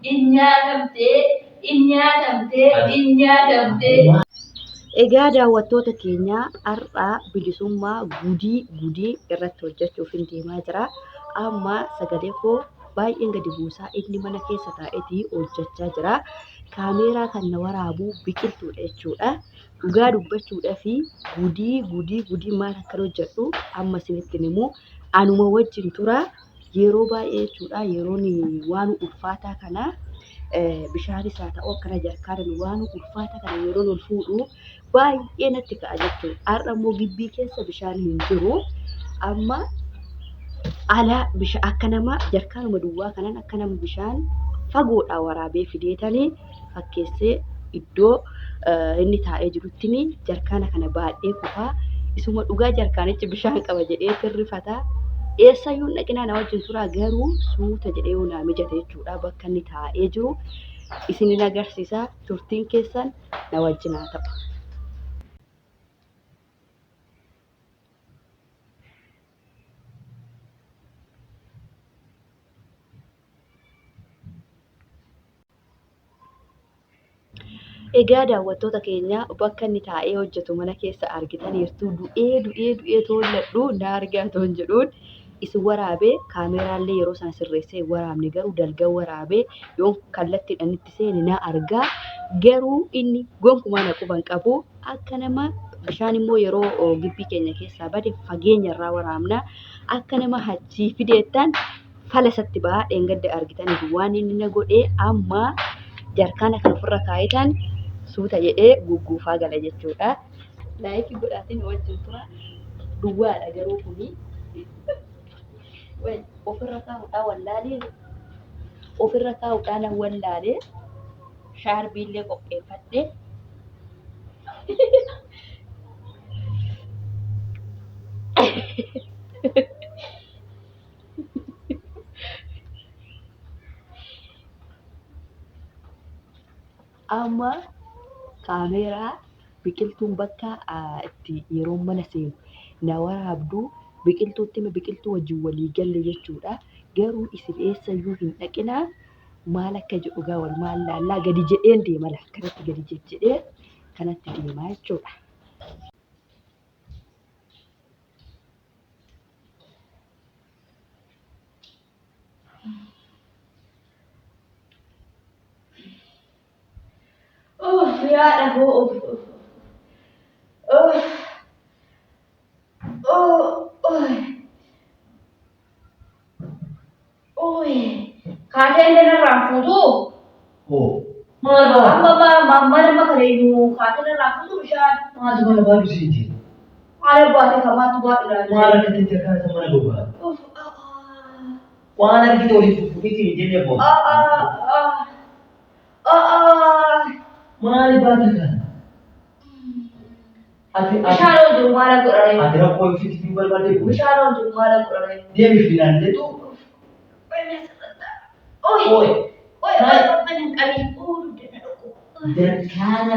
In nyaatamtee, in nyaatamtee, in nyaatamtee. Egaa daawwattoota keenya har'a bilisummaa gudii gudii irratti hojjechuuf hin deemaa jira. Amma sagalee koo baay'een gadi buusaa inni mana keessa taa'eetii hojjechaa jira. Kaameeraa kan na waraabu biqiltuudha jechuudha. Dhugaa dubbachuudhaaf gudii gudii gudii maal akkan hojjedhu amma isinitti himu. Anuma wajjin tura. Yeroo baay'ee jechuudha yeroon waan ulfaataa kana bishaanis haa ta'u akkana jarkaaniin waan ulfaataa kana yeroon ol fuudhu baay'ee natti ka'a jechuudha. Har'a immoo gibbii keessa bishaan hin jiru. Amma ala bishaan akka nama jarkaanuma duwwaa kanaan akka nama bishaan fagoodhaa waraabee fideetanii fakkeessee iddoo inni taa'ee jirutti jarkaana kana baadhee kufaa isuma dhugaa jarkaanichi bishaan qaba jedhee tirrifata. Eessayyuu hin dhaqinaa na wajjin turaa garuu suuta jedhee yoo naa mijate jechuudha bakka inni taa'ee jiru isinin agarsiisa turtiin keessan na wajjin haa ta'u. Egaa daawwattoota keenya bakka inni taa'ee hojjetu mana keessa argitaniirtu. Du'ee du'ee du'ee toolladhu na argaa toon jedhuun isin waraabee kaameeraallee yeroo sana sirreessee hin waraabne garuu dalga waraabee yoon kallattiidhaan itti seene na argaa. Garuu inni gonkumaa na quba hin qabu. Akka nama bishaan immoo yeroo gibbii keenya keessaa bade fageenya irraa waraabna. Akka nama achii fideettan fala isatti ba'a dheengadda argitaniif waan inni na godhe amma jarkaana kan ofirra kaa'itan suuta jedhee gugguufaa gala jechuudha. Laayikii godhaatiin wajjin tura. Duwwaadha garuu kuni. Ofirra kaa'uudhaan wallaalee ofirra kaa'uudhaan wallaalee shaarbiillee qopheeffadhe. Amma kaameeraa biqiltuun bakka itti yeroo mana seenu na waraabdu biqiltuutti hime biqiltuu wajjin walii galle jechuudha. Garuu isin eessayyuu hin dhaqinaa maal akka jedhu gaa walumaan laallaa gadi jedheen deema laa kanatti gadi jejjedhee kanatti deemaa jechuudha. Uff yaa dhagoo uff uff uff uff uff kaatee illee narraan fuutuu Hoo. Maal ba'a? amma ma mana amma kana iyyuu kaatee narraan fuutuu bishaan Maaltu mana baadhu siin jedhe? Maal baate kamaatu baadhu Maal laata? argattee jarkaan isa mana gobbaate? Uff ah Waan argite waliin fuffuutiin hin jenne boona. ah ah ah ah Maali baata kana? Ati ati Bishaan hoo jiru maal godhare? ati rakkoo ofiitti fiduu barbaadde kun Bishaan hoo jiru maal godhare? deemi fidinaan jettu Oy ooy oy oy qophan hin qabin. Uu dugda na dhukkuba. Jarkaana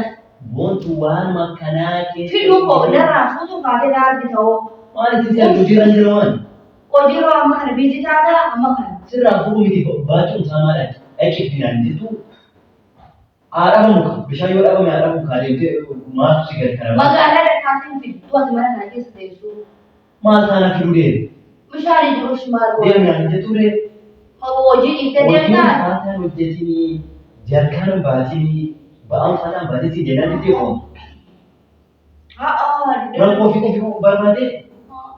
boontu waanuma akkanaa keessa Fiduu koo narraa fuutuu kaatee na argita hoo. Maal itti si argu hojiirra jira waan. Hojiirra amma kana biizii taataa amma kana. Sirraa fuudhuu miti baachuun isaa maal dhaqi dhaqi fidinaan jettu haa dhabamu ka bishaan yoo dhabame haa dhabamu kaa deemtee maaltu si gadi kana baasa. Magaalaa dhaqaatiin fiddu ati mana kana keessa teessu. Maal taana fiduu deemi. Bishaan hin jirus maal goona? Deemi naan jettuu ree. Hojii dhiiftee Hojii deemtaa? ulfaataan hojjetinii jarkaan baatinii ba'aa ulfaataan baatinii jennaan diddee oolu. Haa Rakkoo fi ofii barbaadee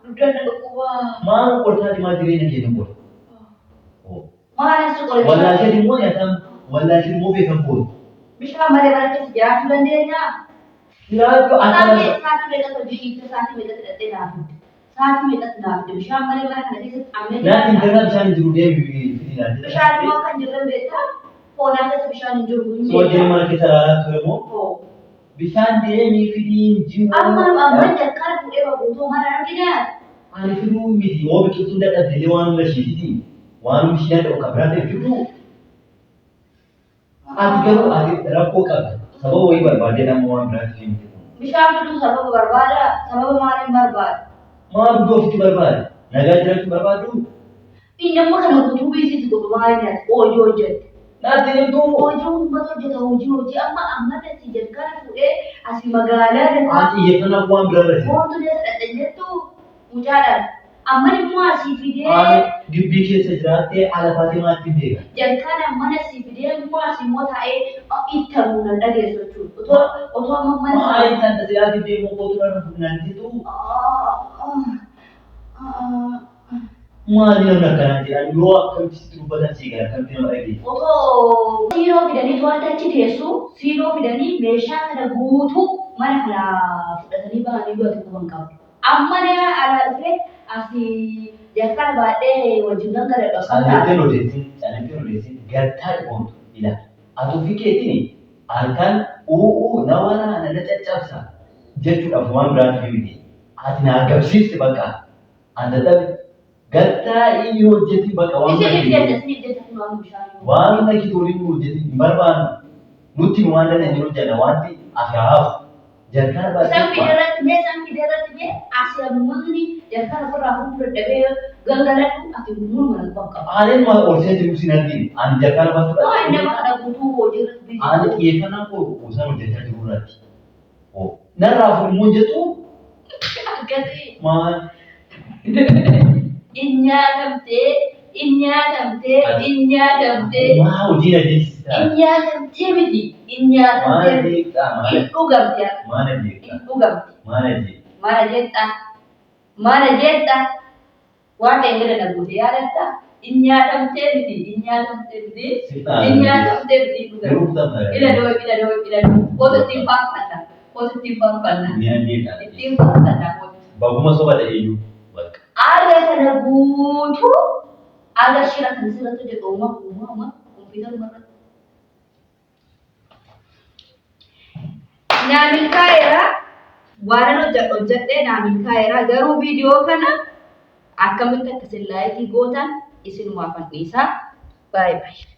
dugda na dhukkuba. maal qortaati maal jireenya keenya godha. Maal as qora? Wallaaltee immoo nyaatam wallaaltee immoo beekan godhu. Bishaan malee mana keessa jiraachuu dandeenyaa? Jiraachuu akka Sa'aatii sa'aatii meeqatti hojii dhiiftee sa'aatii meeqatti hidhattee naa fidde? Sa'aatii meeqatti naa fidde? Bishaan malee mana kana keessatti ammee Nyaati hin jirra bishaan hin jiru deemi fidinaan jedha. Bishaan immoo akka hin jirre beektaa? Foonaa keessa bishaan hin jiru hin Soojjeen beektaa? mana keessa ilaalaa ture moo Hoo. bishaan deemii fidiin jiru. Amma amma jalqaba fuudhee baguutuu mana arginaa? Ani fiduu miti yoo biqiltuun dadhabde illee waan humna isheetiiti waan humni ishee danda'u kan biraa ta'e fiduu. Ati garuu ati rakkoo qabda. Sababa wayii barbaadee amma waan biraatti fi miti kun. Bishaan fiduu sababa barbaada? Sababa maaliin barbaada? Maal iddoo ofitti barbaada? Nagaa jiraachuu barbaadu? Inni amma kana guutuu biisiitti godhu maaliin ati hojii hojjette? Naatti himtuu. Hojii uummata hojjeta hojii hojii amma amma natti jalqaba fuudhee asii magaalaa irraa Ati xiyyeeffannaa waan biraa irratti. Wantu deessa dhadhan jettu mucaadhaan. Amma immoo asii fidee Ani gibbii keessa jiraattee ala baatee maatti beeka. jalqaba mana asii fidee immoo asii immoo taa'ee itti nan dhageessu jechuudha. Otoo otoo amma mana Maali kan tajaajila deemuu kootu irra naan jettu maali namni akkanaa jedhan yoo akkamitti sitti dubbatan sii gara akkamitti nama dhageessu. Otoo siiroo fidanii wanta achi teessu siiroo fidanii meeshaa kana guutuu mana kana fudhatanii bahanii yoo ati quban qabdu. Amma na alaa dhufee asii jalqaba baadhee wajjin gangaladhu akkam ta'a? Caalletteen odeessin caalletteen odeessin gartaa dhiboomtu ila. Ati ofii keetiin halkan u'uu na waraana na caccabsa jechuudhaaf waan biraatti miti. Ati na agabsiiste bakka. An dadhabe gartaa inni hojjeti bakka waan Isiniif biraatti jecha miti. isiniif jecha kun waan bishaan yoo. Waan lakki toliin nu hojjeti hin barbaannu. Nutti waan dandeenye hojjenna wanti ati haafu. Jalqaba Isaan baatee fideerratti mee isaan fideerratti mee asii ammoonni jalqaba ofirraa fuudhuu dadhabee gangaladhu ati muummaa mana quban qaba. Aaneen maal oolchee jiru sin argine. Ani jalqaba Waan baasuudha. nama kana guutuu hojii irratti Ani biizi. xiyyeeffannaan koo isaan hojjechaa jiru irratti. Narraa fuudhuu hojjetu Akkasii. maal? In nyaatamtee, in nyaatamtee, in nyaatamtee, Maa hojii na jeessisaa? in nyaatamtee miti, in Maal nyaatamtee miti. jeeqxaa? In Maal dhugamte, maal in jeeqxaa? dhugamte. Maal jeeqxaa? Maal jettaa? Maal jettaa? Waan dheengada na goote yaadatta? In nyaatamtee miti, in nyaatamtee miti, in nyaatamtee miti, in dhugamte. Garuu kutan Ila doo, ila doo, ila doo. Kootu ittiin faarfanna, kootu ittiin faarfanna, Ni jeeqxaa. ittiin faarfanna kootu. Baguma soba ta'e iyyuu bakka. Aga kana guutuu aga shira kan sirratti hojjetu uuma uuma uuma kompiitaruma irratti. Naa milkaa'eera. Waanan hojjedhu hojjedhee naa milkaa'eera. Garuu viidiyoo kana akkamitti akka isin laayikii gootan isinumaaf dhiisaa. Baay'ee baay'ee.